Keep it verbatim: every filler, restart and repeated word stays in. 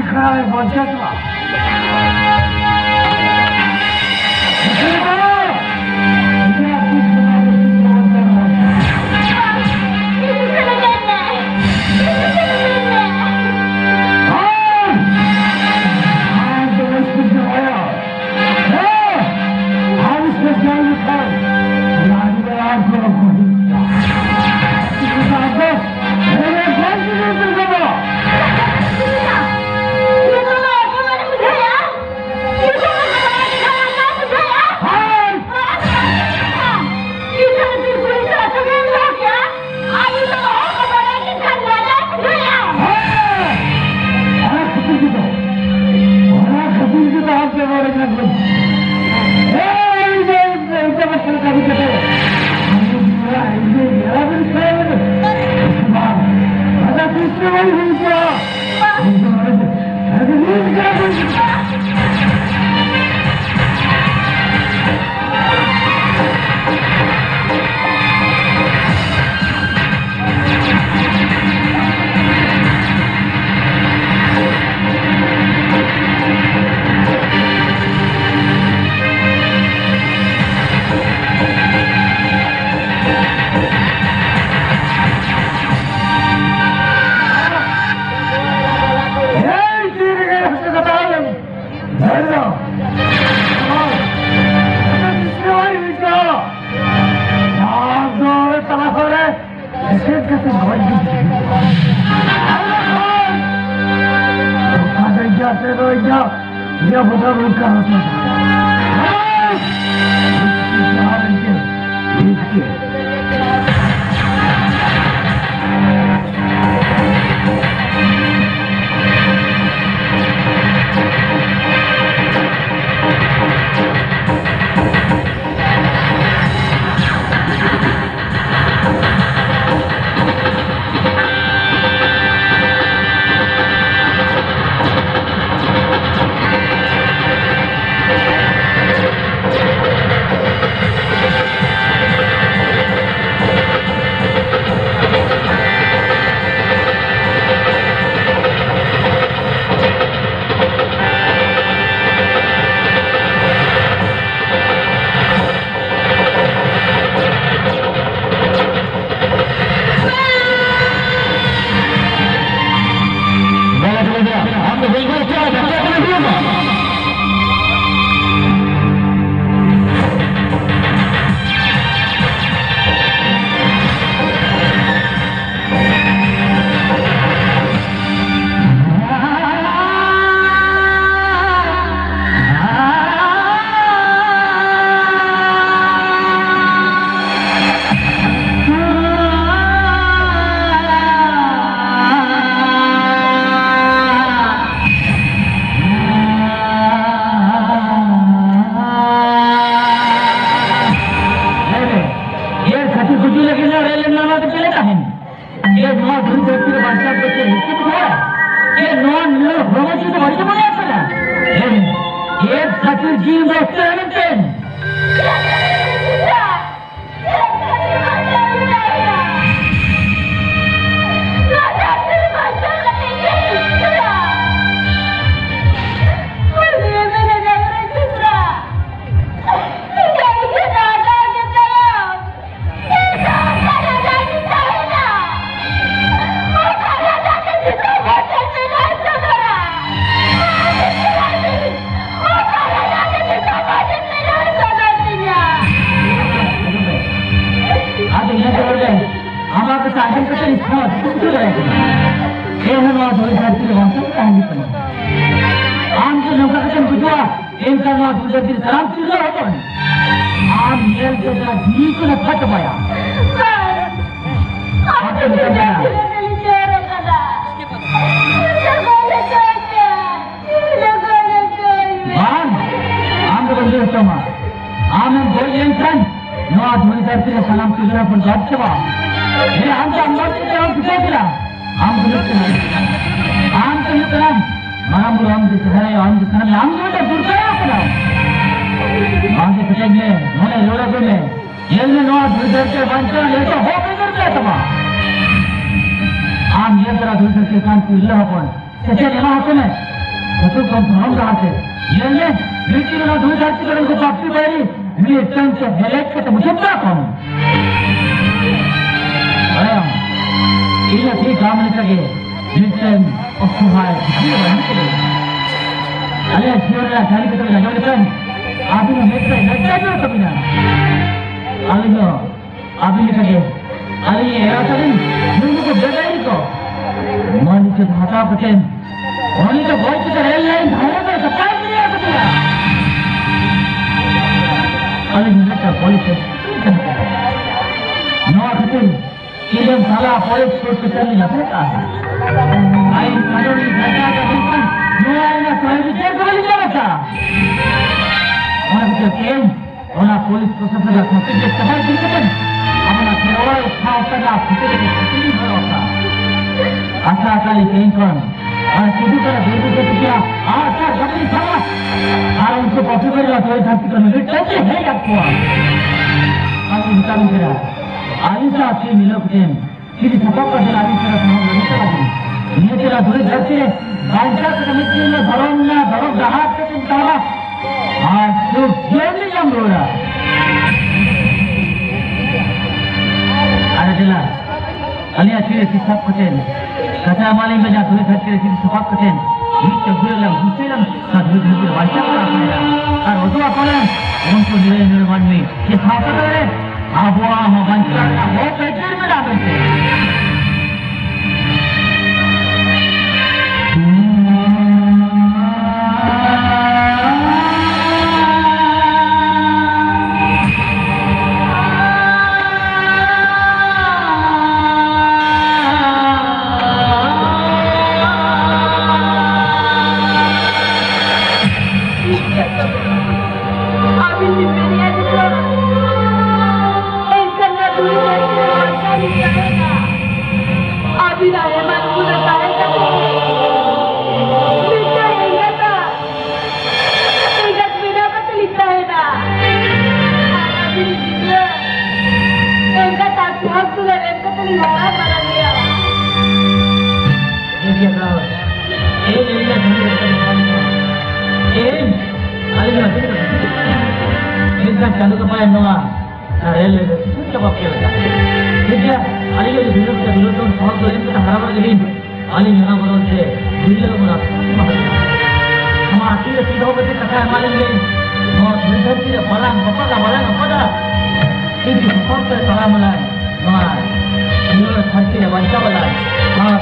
ᱠᱷᱟᱱ ᱵᱚᱧᱪᱮᱛ ᱢᱟ᱾ ᱮᱥᱮᱫ ᱠᱟᱛᱮ ᱜᱚᱡ ᱜᱤᱰᱤ ᱠᱮᱫᱮᱭᱟ᱾ ᱚᱠᱟ ᱫᱚ ᱤᱧᱟᱹᱜ ᱥᱮ ᱫᱚ ᱤᱧᱟᱹᱜ, ᱤᱧᱟᱹᱜ ᱵᱚᱫᱚᱞ ᱚᱱᱠᱟ ᱦᱚᱸ ᱛᱟᱦᱮᱸ ᱠᱟᱱᱟ᱾ ᱡᱟᱦᱟᱸ ᱞᱮᱠᱟ ᱴᱷᱤᱠ ᱜᱮ᱾ ᱱᱚᱣᱟ ᱫᱷᱩᱲᱤ ᱫᱷᱟᱹᱨᱛᱤ ᱨᱮ ᱵᱟᱧᱪᱟᱣ ᱠᱟᱛᱮ ᱱᱤᱥᱪᱤᱛ ᱫᱚ ᱪᱮᱫ ᱱᱚᱣᱟ ᱱᱤᱭᱟᱹ ᱦᱚᱲᱢᱚ ᱡᱤᱣᱤ ᱫᱚ ᱵᱟᱹᱲᱤᱡ ᱢᱚᱱᱮ ᱠᱟᱱᱟ? ᱮᱢ, ᱮᱢ ᱠᱷᱟᱹᱛᱤᱨ ᱡᱤᱣᱤ ᱱᱚᱥᱴᱚᱭᱟ ᱢᱮᱱᱛᱮ? ᱟᱫᱚ ᱤᱱᱟᱹ ᱛᱟᱭᱚᱢ ᱨᱮ ᱟᱢᱟᱜ ᱠᱟᱛᱷᱟ ᱟᱸᱡᱚᱢ ᱠᱟᱛᱮ ᱤᱧ ᱥᱟᱶ ᱵᱩᱡᱷᱟᱹᱣ ᱫᱟᱲᱮᱭᱟᱜ ᱠᱟᱱᱟ᱾ ᱮᱱᱦᱚᱸ ᱱᱚᱣᱟ ᱫᱷᱩᱲᱤ ᱫᱷᱟᱹᱨᱛᱤ ᱨᱮ ᱵᱟᱧᱪᱟᱣ ᱛᱟᱦᱮᱸ ᱦᱩᱭᱩᱜ ᱠᱟᱱᱟ᱾ ᱟᱢ ᱡᱩᱫᱤ ᱱᱚᱝᱠᱟ ᱠᱟᱛᱮᱢ ᱵᱩᱡᱷᱟᱹᱣᱟ, ᱮᱱᱠᱷᱟᱱ ᱱᱚᱣᱟ ᱫᱷᱩᱲᱤ ᱫᱷᱟᱹᱨᱛᱤ ᱨᱮ ᱥᱟᱱᱟᱢ ᱛᱤᱨᱞᱟᱹ ᱦᱚᱯᱚᱱ ᱟᱢ ᱧᱮᱞ ᱛᱮ ᱡᱟᱦᱟᱸ ᱡᱤᱣᱤ ᱠᱚ ᱱᱟᱯᱷᱟ ᱪᱟᱵᱟᱭᱟ᱾ ᱟᱯᱮ ᱢᱮᱛᱟᱢ ᱠᱟᱱᱟ᱾ ᱵᱟᱝ, ᱟᱢ ᱫᱚ ᱵᱟᱹᱧ ᱞᱟᱹᱭ ᱦᱚᱪᱚᱣᱟᱢᱟ᱾ ᱟᱢᱮᱢ ᱜᱚᱡ ᱞᱮᱱᱠᱷᱟᱱ ᱱᱚᱣᱟ ᱫᱷᱩᱲᱤ ᱫᱷᱟᱹᱨᱛᱤ ᱨᱮ ᱥᱟᱱᱟᱢ ᱛᱤᱨᱞᱟᱹ ᱦᱚᱯᱚᱱ ᱜᱚᱡ ᱪᱟᱵᱟᱜᱼᱟ᱾ ᱦᱮᱸ, ᱟᱢ ᱫᱚ ᱟᱢ ᱜᱚᱡ ᱠᱟᱛᱮ ᱟᱢ ᱪᱤᱠᱟᱹ ᱠᱮᱫᱟ? ᱟᱢ ᱫᱚ ᱦᱩᱭᱩᱜ ᱠᱟᱱᱟ, ᱟᱢ ᱫᱚ ᱦᱩᱭᱩᱜ ᱠᱟᱱᱟᱢ ᱢᱟᱨᱟᱝ ᱵᱩᱨᱩ, ᱟᱢ ᱫᱚ ᱥᱚᱦᱟᱭ, ᱟᱢ ᱫᱚ ᱥᱟᱱᱟᱢ, ᱟᱢ ᱫᱚ ᱢᱤᱫᱴᱟᱝ ᱫᱩᱨᱜᱟᱹ ᱠᱟᱱᱟᱢ᱾ ᱟᱢ ᱫᱚ ᱠᱮᱴᱮᱡ ᱢᱮ, ᱢᱚᱱᱮ ᱨᱩᱣᱟᱹᱲ ᱟᱹᱜᱩᱭ ᱢᱮ᱾ ᱧᱮᱞ ᱢᱮ, ᱱᱚᱣᱟ ᱫᱷᱩᱲᱤ ᱫᱷᱟᱹᱨᱛᱤ ᱨᱮ ᱵᱟᱧᱪᱟᱣ ᱞᱟᱹᱜᱤᱫ ᱫᱚ ᱦᱚᱠ ᱟᱹᱭᱫᱟᱹᱨ ᱢᱮᱱᱟᱜ ᱛᱟᱢᱟ᱾ ᱟᱢ ᱧᱮᱞ ᱛᱚᱨᱟ ᱫᱷᱩᱲᱤ ᱫᱷᱟᱹᱨᱛᱤ ᱨᱮ ᱛᱟᱦᱮᱱ ᱛᱤᱨᱞᱟᱹ ᱦᱚᱯᱚᱱ, ᱥᱮᱪᱮᱫ ᱮᱢᱟ ᱟᱠᱚ ᱢᱮ᱾ ᱡᱚᱛᱚ ᱠᱷᱚᱱ ᱫᱷᱚᱨᱚᱢ ᱰᱟᱦᱟᱨ ᱛᱮ ᱧᱮᱞ ᱢᱮ, ᱢᱤᱫ ᱫᱤᱱ ᱚᱱᱟ ᱫᱷᱩᱲᱤ ᱫᱷᱟᱹᱨᱛᱤ ᱠᱚᱨᱮ ᱩᱱᱠᱩ ᱯᱟᱯᱤ ᱵᱟᱹᱭᱨᱤ ᱢᱤᱫᱴᱟᱝ ᱛᱮ ᱦᱮᱞᱮᱡ ᱠᱟᱛᱮ ᱢᱩᱪᱟᱹᱫ ᱠᱟᱜ ᱠᱚᱢ᱾ ᱵᱟᱲᱟᱭᱟᱢ, ᱤᱧ ᱦᱚᱸ ᱴᱷᱤᱠ ᱟᱢ ᱞᱮᱠᱟᱜᱮ ᱢᱤᱫᱴᱟᱝ ᱚᱥᱚᱦᱟᱭ ᱵᱷᱤᱠᱷᱩ ᱵᱟᱹᱱᱩᱜ ᱠᱟᱫᱤᱧᱟ᱾ ᱟᱞᱮᱭᱟᱜ ᱡᱤᱭᱚᱱ ᱨᱮᱭᱟᱜ ᱠᱟᱹᱦᱱᱤ ᱠᱚᱫᱚ ᱟᱸᱡᱚᱢ ᱞᱮᱠᱷᱟᱱ ᱟᱹᱵᱤᱱ ᱦᱚᱸ ᱢᱮᱫ ᱨᱮ ᱢᱮᱫ ᱨᱮ ᱡᱚᱨᱚᱜ ᱛᱟᱹᱵᱤᱱᱟ᱾ ᱟᱹᱞᱤᱧ ᱦᱚᱸ ᱟᱹᱵᱤᱱ ᱞᱮᱠᱟᱜᱮ ᱟᱹᱞᱤᱧ ᱮᱨᱟ ᱛᱟᱹᱞᱤᱧ ᱱᱩᱠᱩ ᱠᱚ ᱵᱮᱵᱟᱹᱲᱤᱡ ᱠᱚ ᱢᱟᱹᱱ ᱤᱡᱽᱡᱚᱛ ᱦᱟᱛᱟᱣ ᱠᱟᱛᱮ ᱩᱱᱤ ᱫᱚ ᱜᱚᱡ ᱠᱟᱛᱮ ᱨᱮᱞ ᱞᱟᱭᱤᱱ ᱫᱷᱟᱨᱮ ᱨᱮ ᱪᱟᱯᱟᱫ ᱜᱤᱰᱤ ᱟᱠᱟᱫᱮᱭᱟ᱾ ᱟᱹᱞᱤᱧ ᱢᱤᱫᱴᱟᱝ ᱯᱚᱞᱤᱥ ᱱᱚᱣᱟ ᱠᱷᱟᱹᱛᱤᱨ ᱤᱧ ᱨᱮᱱ ᱥᱟᱞᱟ ᱯᱚᱞᱤᱥ ᱠᱚ ᱪᱮᱛᱟᱱ ᱨᱤᱧ ᱟᱥᱨᱮᱫᱼᱟ᱾ ᱟᱭᱤᱱ ᱠᱟᱹᱱᱩᱱ ᱤᱧ ᱵᱟᱧᱪᱟᱣ ᱫᱚ ᱦᱩᱭᱩᱜ ᱠᱟᱱ ᱱᱚᱣᱟ ᱨᱮᱱᱟᱜ ᱥᱚᱦᱮ ᱵᱤᱪᱟᱹᱨ ᱫᱚ ᱵᱟᱹᱞᱤᱧ ᱧᱟᱢ ᱟᱠᱟᱫᱼᱟ᱾ ᱚᱱᱟ ᱠᱷᱟᱹᱛᱤᱨ ᱛᱮ ᱚᱱᱟ ᱯᱚᱞᱤᱥ ᱯᱨᱚᱥᱟᱥᱚᱱ ᱨᱮ ᱠᱷᱟᱹᱛᱤᱨ ᱜᱮ ᱪᱟᱵᱟ ᱤᱫᱤ ᱠᱟᱛᱮ ᱟᱵᱚᱱᱟᱜ ᱠᱷᱮᱨᱣᱟᱲ ᱥᱟᱶᱛᱟ ᱨᱮᱱᱟᱜ ᱠᱷᱟᱹᱛᱤᱨ ᱜᱮ ᱠᱷᱟᱹᱛᱤᱨ ᱤᱧ ᱜᱚᱲᱚ ᱟᱠᱟᱫᱼᱟ᱾ ᱟᱥᱟ ᱟᱠᱟᱫ ᱞᱤᱧ ᱛᱮᱦᱮᱧ ᱠᱷᱚᱱ ᱟᱨ ᱥᱤᱫᱩ ᱠᱟᱹᱱᱦᱩ ᱵᱤᱨ ᱵᱤᱨ ᱛᱮ ᱛᱤᱠᱤᱭᱟ ᱟᱨ ᱥᱟᱨ ᱜᱟᱹᱰᱤ ᱥᱟᱵᱟ ᱟᱨ ᱩᱱᱠᱩ ᱯᱟᱹᱯᱤ ᱵᱟᱹᱲᱤᱡ ᱥᱚᱦᱤᱫ ᱫᱷᱟᱹᱨᱛᱤ ᱠᱷᱚᱱ ᱢᱤᱫ ᱴᱟᱹᱝ ᱛᱮ ᱦᱮᱡ ᱟᱠᱚᱣᱟ᱾ ᱟᱨ ᱢᱮᱛᱟ ᱵᱤᱱ ᱠᱟᱱᱟ, ᱟᱹᱞᱤᱧ ᱥᱟᱶ ᱛᱮ ᱢᱤᱞᱟᱹᱣ ᱠᱟᱛᱮ ᱡᱩᱫᱤ ᱥᱟᱯᱟᱵ ᱠᱟᱛᱮ ᱟᱹᱞᱤᱧ ᱥᱟᱞᱟᱜ ᱥᱚᱢᱚᱭ ᱵᱟᱹᱱᱩᱜ ᱛᱟᱵᱚᱱᱟ, ᱱᱤᱭᱟᱹ ᱪᱮᱫ ᱫᱷᱩᱲᱤ ᱫᱷᱟᱹᱨᱛᱤ ᱨᱮ ᱵᱟᱧᱪᱟᱣ ᱠᱟᱛᱮ ᱢᱤᱫ ᱫᱤᱱ ᱫᱷᱚᱨᱚᱢ ᱨᱮᱱᱟᱜ ᱫᱷᱚᱨᱚᱢ ᱰᱟᱦᱟᱨ ᱛᱮ ᱵᱚᱱ ᱛᱟᱲᱟᱢᱟ ᱟᱨ ᱥᱩᱠ ᱡᱤᱭᱚᱱ ᱞᱮ ᱧᱟᱢ ᱨᱩᱣᱟᱹᱲᱟ᱾ ᱟᱨ ᱫᱮᱞᱟ, ᱟᱹᱞᱤᱧᱟᱜ ᱛᱤᱨᱮ ᱛᱤ ᱥᱟᱵ ᱠᱟᱛᱮ, ᱠᱟᱛᱷᱟ ᱮᱢᱟᱞᱤᱧ ᱵᱮᱱ, ᱫᱷᱩᱲᱤ ᱫᱷᱟᱹᱨᱛᱤ ᱨᱮ ᱛᱤ ᱥᱟᱵ ᱠᱟᱛᱮ, ᱢᱤᱫ ᱪᱟᱹᱠᱩ ᱨᱮ ᱞᱟᱝ ᱦᱩᱥᱟᱹᱭ ᱞᱟᱝ, ᱚᱱᱟ ᱫᱷᱩᱲᱤ ᱫᱷᱟᱹᱨᱛᱤ ᱨᱮ ᱵᱟᱧᱪᱟᱣ ᱠᱚ ᱛᱟᱦᱮᱱᱟ᱾ ᱟᱨ ᱩᱫᱩᱜ ᱟᱠᱚ ᱞᱮᱱ, ᱩᱱᱠᱩ ᱱᱤᱨᱟᱹᱭ ᱱᱤᱨᱟᱹᱭ ᱢᱟᱹᱱᱢᱤ, ᱡᱮ ᱥᱟᱶᱛᱟ ᱨᱮ ᱟᱵᱚᱣᱟᱜ ᱦᱚᱸ ᱵᱟᱧᱪᱟᱣ ᱨᱮᱱᱟᱜ ᱦᱚᱠ ᱟᱹᱭᱫᱟᱹᱨ ᱢᱮᱱᱟᱜ ᱢᱮᱱᱛᱮ᱾ ᱟᱹᱵᱤᱱ ᱵᱤᱱ ᱢᱮᱱᱮᱫᱼᱟ ᱡᱮ ᱮᱱᱠᱷᱟᱱ ᱱᱚᱣᱟ ᱫᱷᱩᱲᱤ ᱫᱷᱟᱹᱨᱛᱤ ᱨᱮ ᱵᱟᱧᱪᱟᱣ ᱞᱤᱧ ᱛᱟᱦᱮᱱᱟ᱾ ᱟᱹᱵᱤᱱᱟᱜ ᱮᱢᱟᱱ ᱜᱩᱱ ᱛᱟᱦᱮᱸ ᱠᱟᱛᱮ ᱢᱤᱫᱴᱟᱝ ᱮᱸᱜᱟᱛᱟᱜ, ᱮᱸᱜᱟᱛ ᱵᱮᱱᱟᱣ ᱠᱟᱛᱮ ᱞᱤᱧ ᱛᱟᱦᱮᱱᱟ᱾ ᱟᱨ ᱟᱹᱵᱤᱱ ᱜᱤᱫᱽᱨᱟᱹ ᱮᱸᱜᱟᱛ ᱟᱨ ᱥᱚᱦᱟᱜ ᱫᱩᱞᱟᱹᱲ ᱮᱢ ᱠᱟᱛᱮ ᱞᱤᱧ ᱦᱟᱨᱟ ᱵᱟᱲᱟ ᱢᱮᱭᱟ᱾ ᱴᱷᱤᱠ ᱜᱮᱭᱟ, ᱛᱟᱦᱚᱞᱮ᱾ ᱮᱭ, ᱮᱭ, ᱮᱭ, ᱮᱭ, ᱟᱹᱞᱤᱧ ᱫᱚ ᱢᱤᱫᱴᱟᱝ ᱪᱟᱸᱫᱳ ᱠᱚ ᱯᱟᱭᱟ ᱱᱚᱣᱟ ᱨᱮᱞ ᱨᱮ ᱥᱩᱨ ᱪᱟᱵᱟ ᱠᱮᱫ ᱞᱮᱠᱟ᱾ ᱴᱷᱤᱠ ᱜᱮᱭᱟ, ᱟᱹᱞᱤᱧ ᱫᱚ ᱫᱩᱞᱟᱹᱲ ᱛᱮ, ᱫᱩᱞᱟᱹᱲ ᱛᱮ ᱥᱚᱦᱚᱫ ᱫᱚ ᱮᱢ ᱠᱟᱛᱮ ᱦᱟᱨᱟ ᱵᱟᱲᱟ ᱠᱮᱫᱤᱧ᱾ ᱟᱹᱞᱤᱧ ᱚᱱᱟ ᱵᱚᱫᱚᱞ ᱛᱮ ᱫᱩᱞᱟᱹᱲ ᱵᱚᱱᱟ ᱱᱚᱣᱟ ᱟᱹᱛᱩ ᱨᱮ ᱥᱤᱫᱷᱟᱹ ᱠᱟᱛᱮ ᱠᱟᱛᱷᱟ ᱮᱢᱟ ᱞᱤᱧ ᱵᱤᱱ᱾ ᱱᱚᱣᱟ ᱫᱷᱩᱲᱤ ᱫᱷᱟᱹᱨᱛᱤ ᱨᱮ ᱵᱟᱞᱟᱝ ᱵᱟᱯᱟᱜᱟ, ᱵᱟᱞᱟᱝ ᱟᱯᱟᱫᱟ᱾ ᱴᱷᱤᱠ ᱜᱮ, ᱥᱚᱦᱚᱫ ᱛᱮ ᱛᱟᱲᱟᱢ ᱟᱞᱟᱝ᱾ ᱱᱚᱣᱟ ᱥᱤᱧᱚᱛ ᱫᱷᱟᱹᱨᱛᱤ ᱨᱮ ᱵᱟᱧᱪᱟᱣ ᱞᱟᱹᱜᱤᱫ ᱱᱚᱣᱟ